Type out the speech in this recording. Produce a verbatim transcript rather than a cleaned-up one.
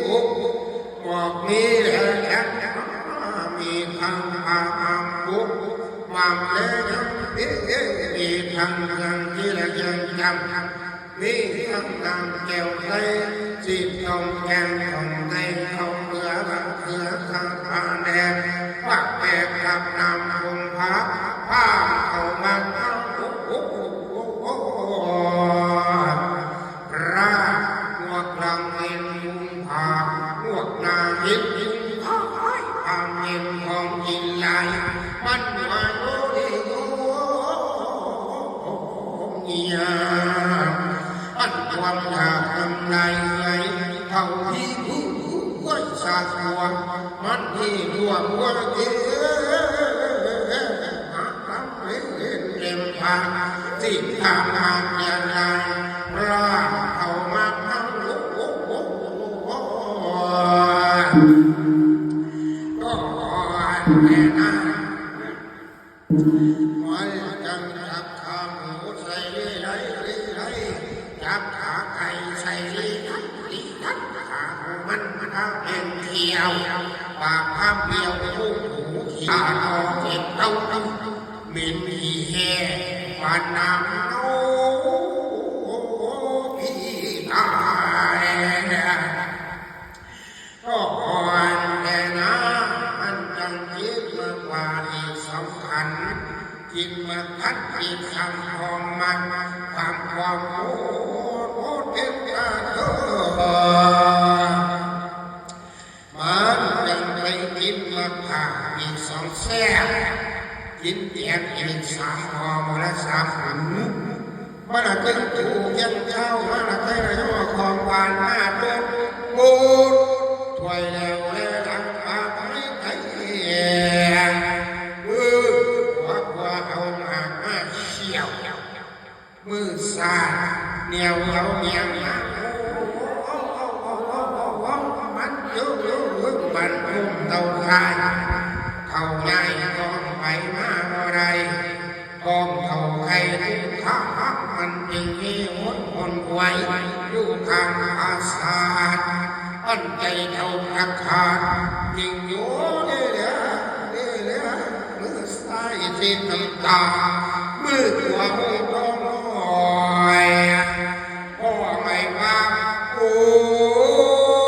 อกบอกมีแหละมีทางพาอามบุกมังแลยังมีทางเมืองที่ละยังจำมีทางนางแก้วใสสิทองแก้มของในเขาเมือเมือทางพาแดนปากแดดกับน้ำคงพาพาเขามาเข้า พระงวกลางเมนกุมภางวกนาเห็นกุมภาพายพาเมนของกินหลายมันว่าโยนิโยเนียอันความอยากทำลายไหลเท่าที่ผู้ผู้ไว้สาตัวมันที่ตัวตัวเอง หาทำเล่นเล่นเล่นผ่านสิ่งทางทางอย่างไรร่างเขามาทั้งโลกก็แน่นามันจังจับขาหมูใส่เรื่อยๆเรื่อยๆจับขาไก่ใส่เรื่อยๆเรื่อยๆขาหมูมันมันเป็นเขียวปากคำเดียวคู่หูเขียวเจ็บเต้า เหม็นขี้แห้ปานน้ำเน่าขี้ตายก็อ่อนแต่นะมันจังคิดมากกว่าอีกสองขันกินมาพัดอีกสามทองมาความความโคตรโคตรเป็นตาเธอ มันยังไปกินมาผ่าอีกสองแซ่บกินแกงอีกสามหอมละสามหูมันละตึงถูกยังเข้ามันละใครละย่อของหวานมาโดนโบดถ้วยแล้วแล้วหลังปากไม่ไกลเออหัวหัวเอาหมากมาเสี่ยว มือซ้ายเหนียวเหนียวเมียงมามันเยอะเยอะเยอะมันอุ้มเต่าทายเท่าใหญ่กองไปมาบ่ได้กองเท่าไข่ทุกข้ามันจึงมีหนหนไหวอยู่ข้างอาสาดอันใจเท่าตะขาดจึงอยู่เด้อเด้อเด้อเด้อมือซ้ายเส้นน้ำตามือขวา